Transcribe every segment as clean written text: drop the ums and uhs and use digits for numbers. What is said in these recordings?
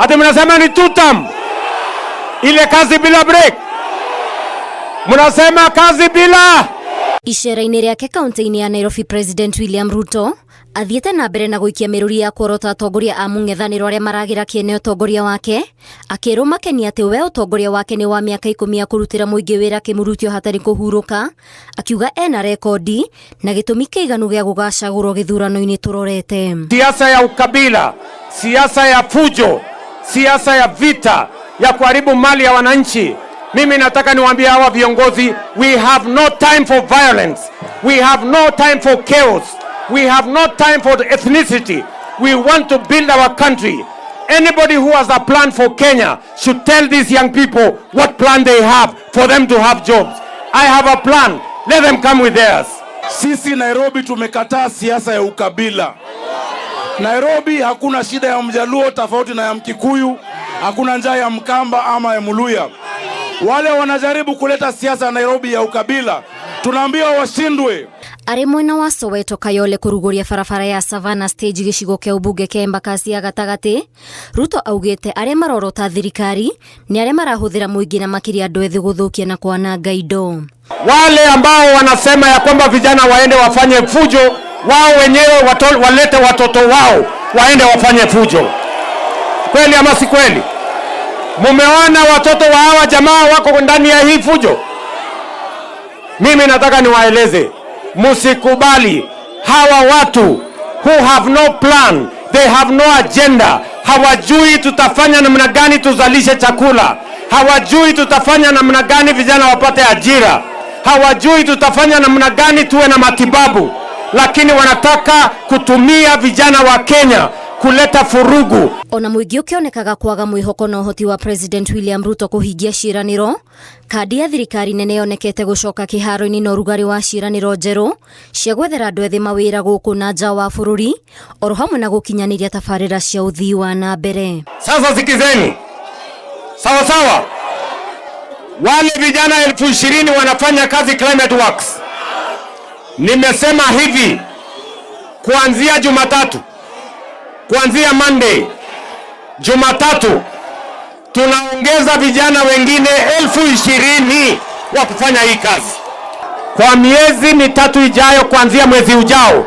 Ati mnasema ni two term, ile kazi bila break, mnasema kazi bila. Icera-inĩ rĩake kaunti-inĩ ya Nairobi, President William Ruto athiĩte na mbere na gũikia mĩrũri ya kuorota atongoria a mũng'ethanĩro arĩa maragĩra kĩene ũtongoria wake, akĩrwo makenia atĩ we ũtongoria wake nĩ wa mĩaka 10 ya kũrutĩra mũingĩ wĩra kĩmurutio hatarĩ kũhurũka, akiuga ena rekondi na gĩtũmi kĩiganu gĩa gũgacagũrwo gĩthurano-inĩ tũrorete. Siasa ya ukabila, siasa ya fujo, siasa ya vita, ya kuharibu mali ya wananchi. Mimi nataka niwaambie hawa viongozi, we have no time for violence. We have no time for chaos. We have no time for ethnicity. We want to build our country. Anybody who has a plan for Kenya should tell these young people what plan they have for them to have jobs. I have a plan. Let them come with theirs. Sisi Nairobi tumekataa siasa ya ukabila. Nairobi hakuna shida ya Mjaluo tofauti na ya Mkikuyu, hakuna njaa ya Mkamba ama ya Mluya. Wale wanajaribu kuleta siasa Nairobi ya ukabila, tunaambia washindwe. Arĩ mwena wa Soweto Kayole kũrugũria barabara ya Savannah Stage gĩcigo kĩa ũmbunge kĩa Embakasi ya gatagatĩ, Ruto augĩte arĩa marorota thirikari nĩ arĩa marahũthĩra mũingĩ na makĩria andũ ethĩ gũthũkia na kwananga indo. Wale ambao wanasema ya kwamba vijana waende wafanye fujo, wao wenyewe walete watoto wao waende wafanye fujo. Kweli ama si kweli? Mumeona watoto wa hawa jamaa wako ndani ya hii fujo? Mimi nataka niwaeleze, msikubali hawa watu who have no plan, they have no agenda, hawajui tutafanya namna gani tuzalishe chakula, hawajui tutafanya namna gani vijana wapate ajira, hawajui tutafanya namna gani tuwe na matibabu, lakini wanataka kutumia vijana wa Kenya kuleta furugu. Ona mũingĩ ũkĩonekaga kwaga mwĩhoko na ũhoti wa President William Ruto kũhingia ciĩranĩro, kandi ya thirikari nene yonekete gũcoka kĩharo-inĩ na ũrugarĩ wa ciĩranĩro njerũ cia gwethera andũ ethĩ mawĩra gũkũ na nja wa bũrũri, oro hamwe na gũkinyanĩria tabarĩra cia ũthii wa na mbere. Sasa sikizeni, sawa sawa, wale vijana 20,000 wanafanya kazi Climate Works. Nimesema hivi, kuanzia Jumatatu, kuanzia Monday, Jumatatu tunaongeza vijana wengine 20,000 wa kufanya hii kazi kwa miezi 3 ijayo. Kuanzia mwezi ujao,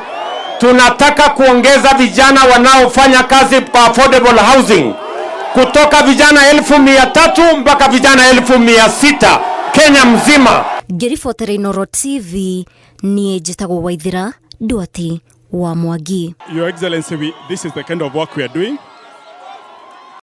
tunataka kuongeza vijana wanaofanya kazi kwa affordable housing kutoka vijana 300,000 mpaka vijana 600,000 Kenya mzima. Ngĩribotera Inooro TV, niĩ njĩtagwo Waithĩra Ndwati wa Mwangi. Your Excellency, this is the kind of work we are doing.